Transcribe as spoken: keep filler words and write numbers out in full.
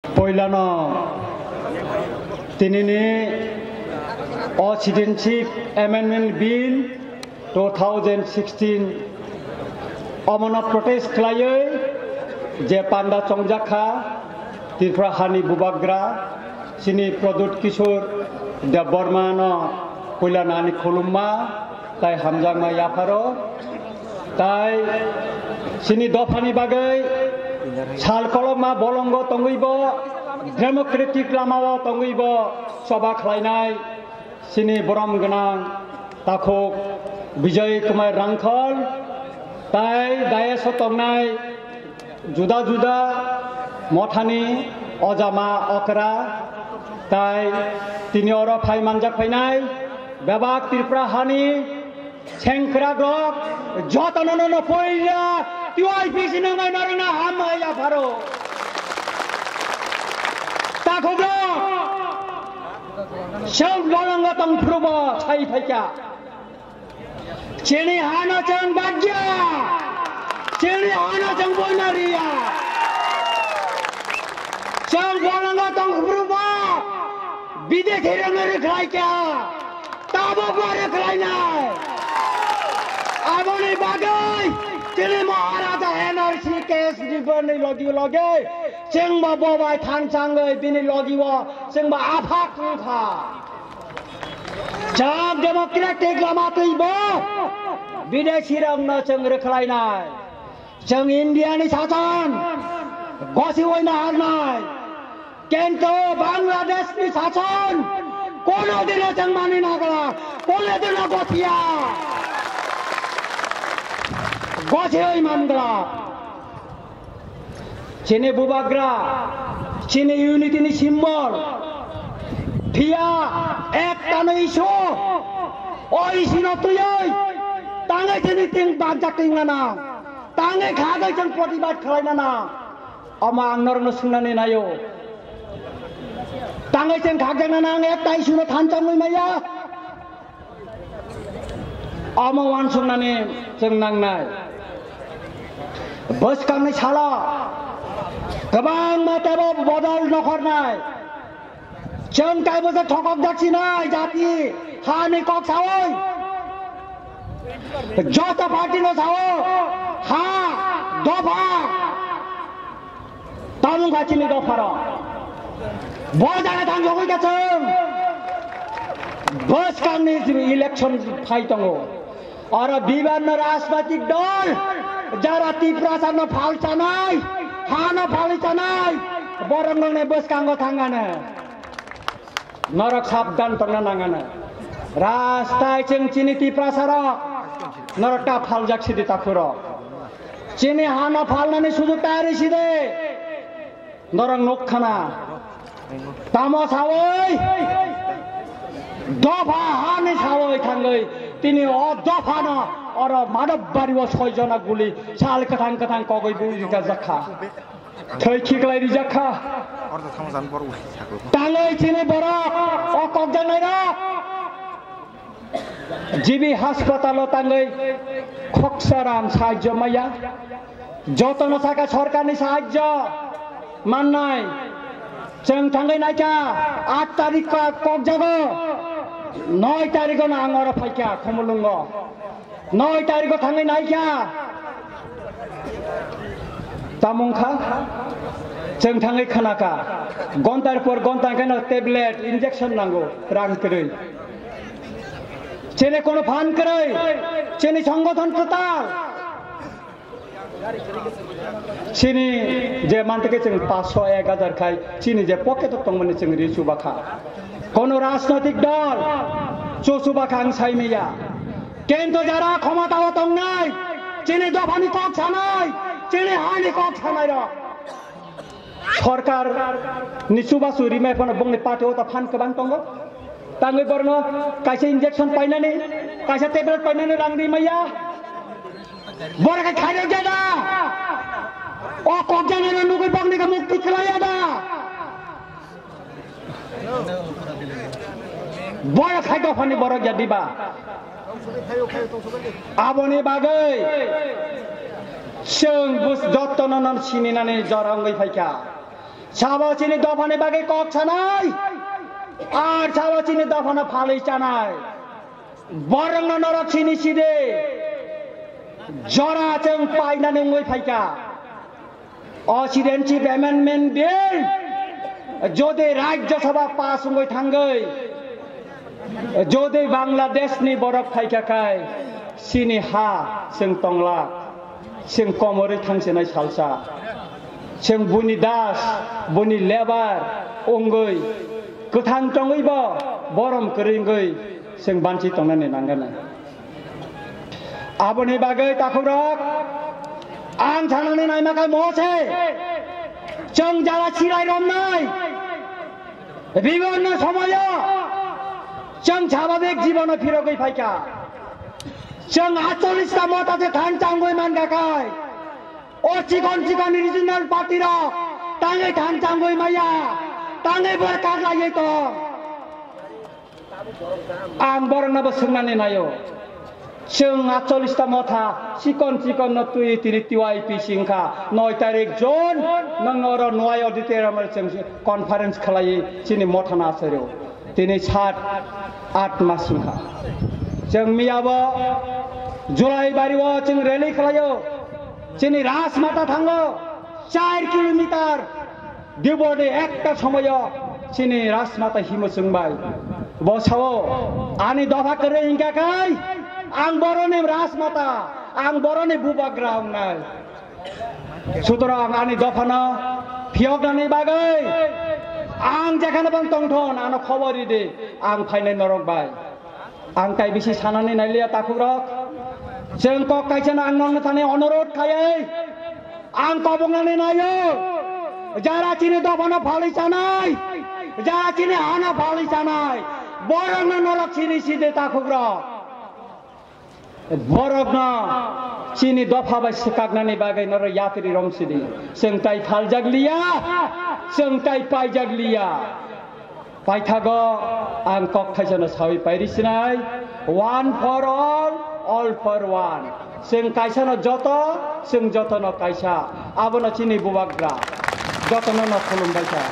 Poilano tinini o Citizenship Amendment Bill two thousand sixteen omono protest khlaiwi je panda chongjak kha Tripura hani bubagra chini Pradyut Kishore Debbarma no poilano ani khulumma tai hamjakma yapharo. Tai chini dophani bagwi sal kolokma bolongo tongwibo, democratic lamao tongwibo choba khlainai chini borom gwnang takhuk Bijoy Kumar Rangkhol, tai dayeso tongnai juda juda mothani ojama okra, tai tini oro phai manjak phainai bebak Tripura hani Sengkrak rok jotono no poila T Y P C nang ai norna ham ya pharo. Takhuk rok, sel bolongo tong phrubo sai phaikya. Chini hano chang bagya. Chini hano chang boinariya. Chang bolongo tong phrubo. Bide thirang ri khlaikya. Tabuk bari khlainai. Aboni bagwi chini Maharaja N R C case ni boni logi logi chwngbo bobai thansangwi bini logi o chwngbo aphak wngkha. Chwng democratic lama twibo bidesi rokno chwng rwkhlainai. Chwng India ni sason gosiwi naharnai, kintu Bangladesh ni sason kono dino chwng mani nagla, kono dino gosiya, gosiwi mangla. Chini bubagra, chini unity ni symbol, phiya ek tano issue, o issue no twiwi tangwi chini ting banjak tingmana. Tangwi khagwi chwng protibad khlainana. Omo ang norokno swngnani naio. Tangwi chwng khakjaknana ang ekta issue no thansa wngwi maya. Omo uansuknani chwng nangnai. Bwskangni salo kwbangma teibo bodol nokhornai. Chwng kaibo se thokok jak sinai jati hani kok sawi. Joto party no sao ha dopha. Tamung kha chini dopha ro. Bo jaga thang jogoi ka chwng. Bwskangni election phai tongo. Oro bibhanno rajnaitik dol, jara Tiprasano phal chanai, hano phal chanai, borok nokni bwskango thangano. Norok sabdan tongna nangano. Rastai chwng chini Tiprasarok, norok ta phaljak sidi takhurok. Chini hano phalnani sujug tayari sidi. Norok nuk khana. Tamo sawi dopha hani sawi thangwi tini o dophano oro Madhobbario soi jona guli sal kwthang kwthang kogwi bui rijak kha. Thwi khiklai rijak kha. Tangwi chini borok o kokjaknairok. G B hospital o tangwi khoksa ram sahajjo maya. Jotono saka sorkarni sahajjo mannai. Chwng thangwi naikha aat tarikh ko kokjago, noi tarikh no ang oro phaikha Khumulwngo. Noi tarikh o thangwi naikha. Tamung kha? Chwng thangwi khnakha. Gontar por gonta khe no tablet, injection nango, rang kwrwi. Chini kono phan kwrwi, chini songothon kwtal. Chini je mantike chwng paanch sho ek hajar khai, chini je pocket o tongmani chwng ri chuba kha. Kono rajnoitik dol chuchuba kha ang sai maya. Kintu jara khomota o tongnai, chini dophani kok sanai, chini hani kok sanai rok. Sorkar ni chubachu rimai phano bongni party o ta phan kwbang tongo. Tangwi borno kaisa injection painani, kaisa tablet painani rang rimaya. Borok khe khairok ya da. O kok janai no nugwi bongni khe mukti khlai ya da. Borok khai dophani borok ya diba. Aboni bagwi chwng bus jottono non sininani jora wngwi phaikha. Sabo chini dophani bagwi kok sanai, ar sabo chini dophano phalwi chanai. Borokno norok sini side jora chwng painani wngwi phaikha. O Citizenship Amendment Bill jodi Rajya Sabha pass wngwi thangwi, jodi Bangladesh ni borok phaikha khai, sini ha chwng tongla, chwng komorwi thangsinai salsa, chwng buni das, buni lebar wngwi, kwthang tongwi bo borom kwrwi wngwi chwng banchi tongnani nangani. Aboni bagwi takhukrok, ang sanani naima khe mo se, chwng jara chirai romnai, bibhinno somoyo chwng swabhabik jibono phirogwi phaikha. Chwng atchollish ta motha se than changwi mangkha khai, o chikon chikon regional party rok tangwi than changwi maya, tangwi bor kaglaiwi tong. Ang borokno bo swngnani naio. Chwng atchollish ta motha, chikon chikon no twi tini T Y P singkha. Noi tarik June, nang oro Noai auditorium o chwng conference khlaiwi chini motha no achairo. Tini sat, at mas wngkha. Chwng miyabo July bari o chwng rally khlaio. Chini Rajmata thango, char kilometer. Dibor ni ekta somoyo chini Rajmata himo chwngbai. Bo sao, ani dopha kwrwi hingkha khai, ang boroni Rajmata, ang boroni bubagra wngnai. Sutorang ani dophano phiyoknani bagwi ang jekhano bang tongthon, ano khobor ridi, ang phainai norok bai. Ang tai bisi sanani nailiya takhukrok. Chwng kok kaisano ang nokno thani onorot khaiwi ang kobongnani naio. Jara chini dophano phalwi chanai, jara chini hano phalwi chanai, borokno norok sini side takhukrok. Borokno chini dopha bai swkaknani bagwi norok yatri romsidi. Chwng tai phaljak liya, chwng tai paijak liya. Paithago ang kok thaisano sawi pairi sinai, one for all, all for one. Chwng kaisano joto, chwng jotono kaisa. Abono chini bubagra. Jotono no khulumbai kha.